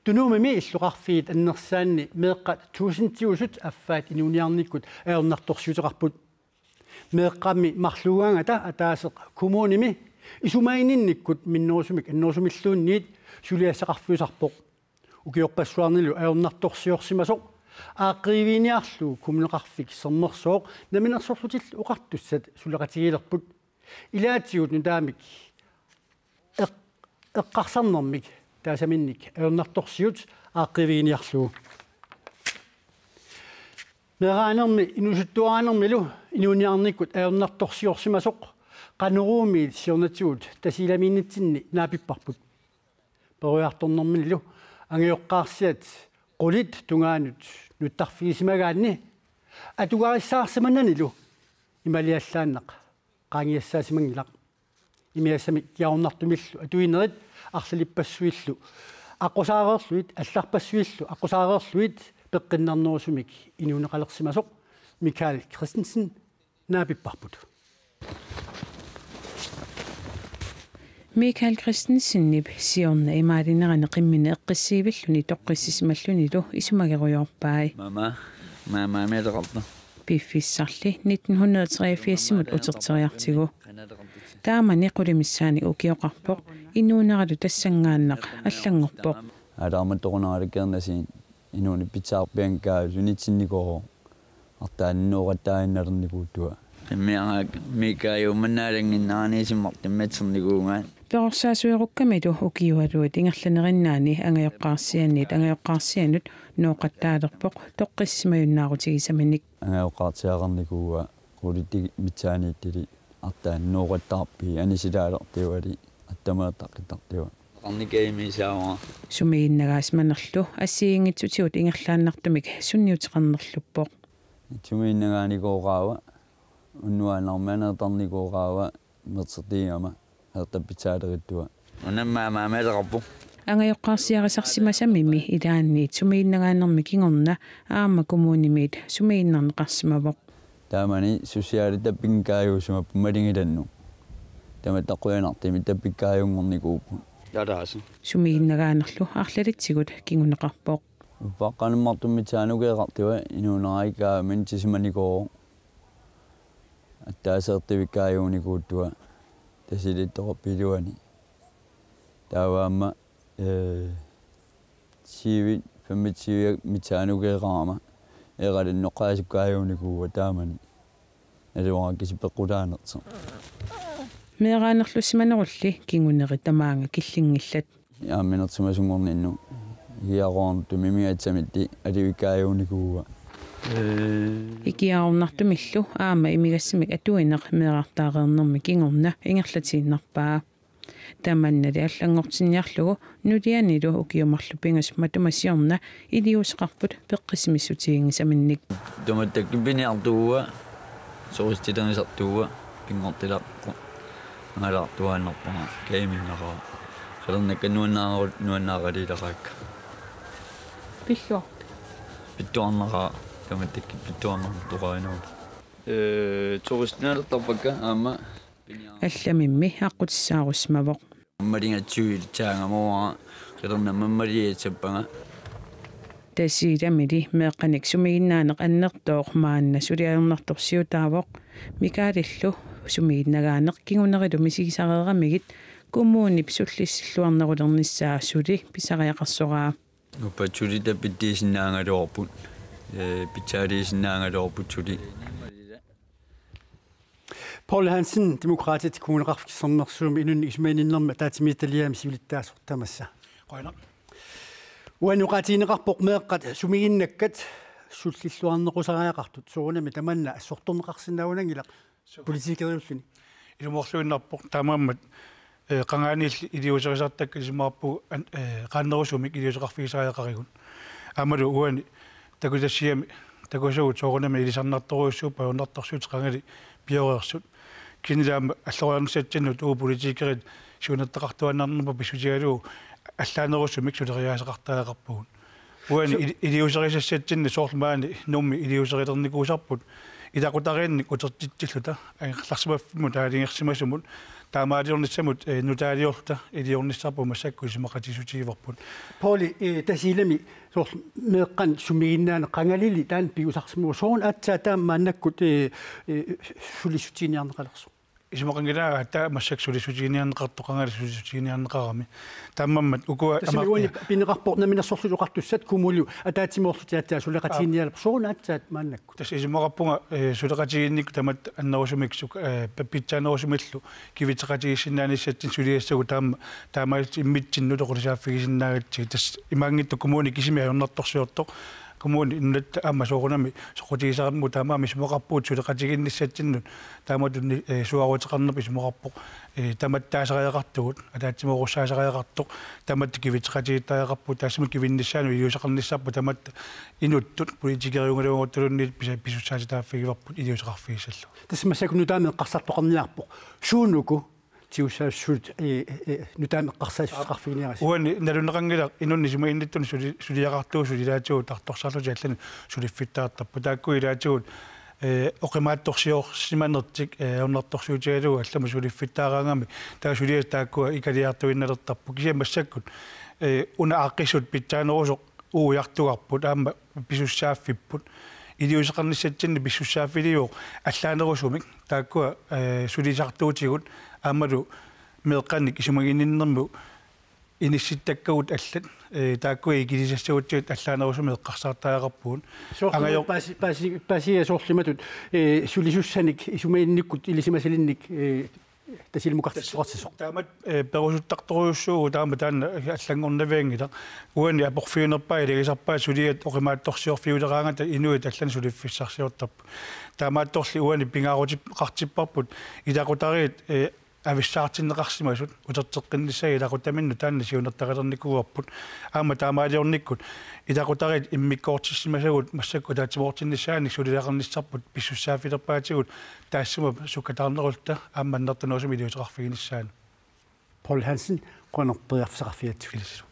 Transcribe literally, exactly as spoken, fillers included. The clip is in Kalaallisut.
Tunuumimi illoqarfiit annersaanni meeqqat tuusintiusut affaat inuuniarnikkut ajornartorsiuteqarput. Meeqqammi marluugaangata ataaseq kommunimi isumaginninnikkut minnerusumik annerusumilluunniit suliassaqarfiusarpoq. Ukiorpassuarnilu ajornartorsiorsimasoq aaqqiviginiarlugu Kommuneqarfik Sermersooq Namminersorlutillu Oqartussat suleqatigiilerput. Ilaatigut nutaamik eq-, eqqarsarnermik taasaminnik ajornartorsiut aaqqiviginiarlugu. Meeraanermi inuusuttuaraanermilu inuuniarnikkut ajornartorsiorsimasoq Qanoruumiit siornatigut Tasiilamiinnitsinni naapipparput. Peroriartornerminilu angajoqqaarsiat qulit tungaanut nuttarfigisimagaanni atugarissaarsimananilu imaliallaannaq qaangiassaasimanngilaq. Imigassamik ikiaroornartumillu atuinerit arlalippassuillu aqqusaareerlugit allarpassuillu aqqusaareerlugit peqqinnarnerusumik inuuneqalersimasoq Michael Christensen naapipparput. Michael Christensenip siorna imaalinerani qimmini eqqissiivilluni toqqissisimallunilu isumagerujoorpai. Mama, mama meeteqarta. Piffissarli nitten hundrede treogfirs-imut uterteriartigu. Taamani qulimissaanik ukioqarpoq, inuuneralu tassanngaannaq allanngorpoq. Aalaarmat toqunaralakkeernasiin inuuneq pitsaarpianngikkaajunitsinnikoo artaannooqattaannalernikuuttua. Immiaraak Miikaajuumannaalannginnarani isummartummatsernikuugaat. Perorsaasuerukkamilu ukiualuit ingerlanerinnaani angajoqqaarsianniit angajoqqaarsianut nooqattaalerpoq toqqissisimajunnaarutigissaminik. Angajoqqaartiaqarnikuua qulitik mitsaaniittili artaannooqattaarpii anisilaalertiuali attameertaqqittartiua. Qarnikaimisaavara. Sumiginnagaasimanerlu assigiinngitsutigut ingerlaannartumik sunniuteqarnerluppoq. Sumiginnagaanikooqaava unnuaannarmianeertarnikooqaava mersertigama heertappitsaaleruttua. Unammaa maamaleqarpoq. Angajoqqaarsiarisarsimasamimi ilaanniit sumiginnagaanermi kingorna aamma kommunimiit sumiginnarneqarsimavoq. Taamani susiaali tappinngikaajuusimapput malingilannut. Tamatta qujanartumik tappikkaajunngornikuupput. Tadaasi. Sumiginnagaanerlu arlalitsigut kinguneqarpoq. Uppaqqanummartummitsaanukkeeqartua inuunerai kaamini tisimanikoo. Attaaseertivikkaajuunikuuttua Tasiilittoqarpiluani. Taava aamma, ee, syvogtyve femogtyve mitsaanukeeqarama eqalinnoqqaasukkaajunikuua taamani. Naluara kisipeqqutaanersoq. Meeraanerlussimanerulli kinguneri tamaanga killinngillat. Aamminersimasunngorninnut ikiaroornartumik imigassamitti alivikkaajuunikuua. Ikiaroornartumillu aamma imigassamik atuineq meerartaareernermi kingorna ingerlatiinnarpaa. Tamannali allanngortinniarlugu nulianilu ukiut marluk pingasut matuma siorna iliuuseqarput peqqissimissutiginngisaminnik. Tumattakkipiniartuua, soristileriisartuua, pinngortilaqqu. Angalaartuaannarpara, kaiminnaqaaq. Qilernakka nuannaaqaru-, nuannaaqaliilaqaakka. Pilluarpit? Pittuarnaqaaq, tumattakkip pittuarnartoqarinaa. Ee, turistinaalertarpakka aamma. Allamimmi aqqutissaarusimavoq. Mammaligatsiuilitsaangamua, qilerna mammaliatsappanga. Tasiilamili meeqqanik sumiginnaaneq annertooq maanna suli ajornartorsiutaavoq. Michaelillu sumiginnagaaneq kingunerilu misigisareeramigit kommunip sullissilluarnerulernissaa suli pisariaqarsoraa. Uppat suli tappittiisinnaagaluarput, ee, pitsaaliisinnaagaluarput suli. Poul Hansen, Demokraatit, Kommuneqarfik Sermersuumi inunnik isumaginninnermi ataatsimiititaliami siulittaasoq tamassa. Qujanaq. Uani oqaatigineqarpoq meeqqat sumiginnakkat sullilluarnequsariaqartut, soorunami tamanna assortorneqarsinnaanngilaq politikeriulluni. Ilumoorluinnarpoq taamaammat, ee, qangaaniilli iliuuserisartakkat isumaqarpugut an-, ee, qaannerusumik iliuuseqarfigisariaqarigut. Aammalu uani takutassiami takusagut soorunami ilisarnartorujussuupput ajornartorsiutit qangali pioreersut. Kisianni aamma alloriarnissatsinnut uagut politikerit siunertaqartuaannarnerput pissutigalugu allaanerusumik suleriaaseqartariaqarpugut. Uani ili-, iliuuserisassatsinni soorlu maani Nuummi iliuuserilernikuusarput ilaqutariinnik utertitsilluta angerlarsimaffimmut taaligersimasumut Taamaaliornissamut, eh, nutaaliorluta iliornissarput massakkut isumaqatigiissutigivarput. Pouli, eh, Tasiilami soorlu meeqqanik sumiginnaaneq qangalili taanna pigusarsimavugut, sooruna aatsaat taama maannakkut, eh, eh, sulissutiginiarneqalersoq? Isumaqanngilanga aatsaat massakkut sulissutiginiarneqartoq, qangali sulissutiginiarneqarami. Taamaammat ukua... Tassami ama- uani pineqarpoq Namminersorlutik Oqartussat, Komollu ataatsimoorlutik aatsaat suleqatigiinnialerput, sooruna aatsaat maannakkut? Tassa isumaqarpunga, eh, suleqatigiinnikkut tamatta annerusumik suk-, eh, pa-, pitsaanerusumillu kivitseqatigiissinnaanissatsinnik suliassagut taama, taamaalillutik immitsinnut oqorisaaffigisinnaagatsigit. Tassa imaanngitsoq kommuni kisimi ajornartorsiortoq. Kommuni nunatta aamma soorunami soqutigisarnermut taamaammat isumaqarpugut suleqatigiinnissatsinnut taamatut ni-, eh, suaaruteqarnerput isumaqarpoq, eh, tamattaasariaqartugut, ataatsimoorussaasariaqartoq, tamatta kivitseqatigiittariaqarpugut, taassuma kivinnissaanut iliuuseqarnissarput tamatta inuttut politikeriugaluaruttaluunniit pisa-, pisussaatitaaffigivarput iliuuseqarfigissallugu. Tassa massakkut nutaamik eqqarsartoqarniarpoq: Suunuku tigussaassuseq, eh, eh, eh, nutaamik eqqarsaassuseqarfiginiarisi? Uani nalunaqanngilaq, inunnut isumaginnittunut suli-, suliaqartuusut ilaatigut tartorsarlutik allanut suliffittaartarput. Taakku ilaatigut, eh, oqimaatsorsiorsimanertik, eh, ajornartorsiutigalugu allamut suliffittaaraangamik, taava suliassat taakkua ikaliartuinnalertarput. Kisianni massakkut, eh, una aaqqissuup pitsaanerusoq ujartugarput aamma pisussaaffipput. Iliuuseqarnissatsinni pisussaaffiliivoq allaanerusumik, taakkua, eh, sulisartuutigut aammalu meeqqanik isumaginninnermut inissittakkagut allat, eh, taakkua ikilisassagutsigit allaanerusumik eqqarsaartariaqarpugut. Soorlu angajor- paasi-, paasi-, paasiga soorlu imatut, eh, sulisussanik isumaginnikkut ilisimasalinnik, eh, Tasiilamukartittoqarsisoq. Taamatut, eh, perusuttartorujussuuvoq taama taanna allanngornavianngilaq. Uani aporfiunerpaat ilagisarpaat suliat oqimaatsorsiorfiuleraangata inuit allanut suliffissarsiortarput. Taamaattorli uani pingaarutiqartipparput ilaqutariit, eh, avissaartinneqarsimasut uterteqqinnissaat ilaqutaminnut taanna siunertarilernikuuarput. Aamma taamaaliornikkut ilaqutariit immikkoortissimasagut massakkut ataatsimoortinnissaannik suliaqarnissarput pisussaaffilerpaatigut taassuma sukkataarnerulluta aamma annertunerusumik iliuuseqarfiginissaanut. Poul Hansen, qujanaq periarfissaqarfigatsigut. Illit.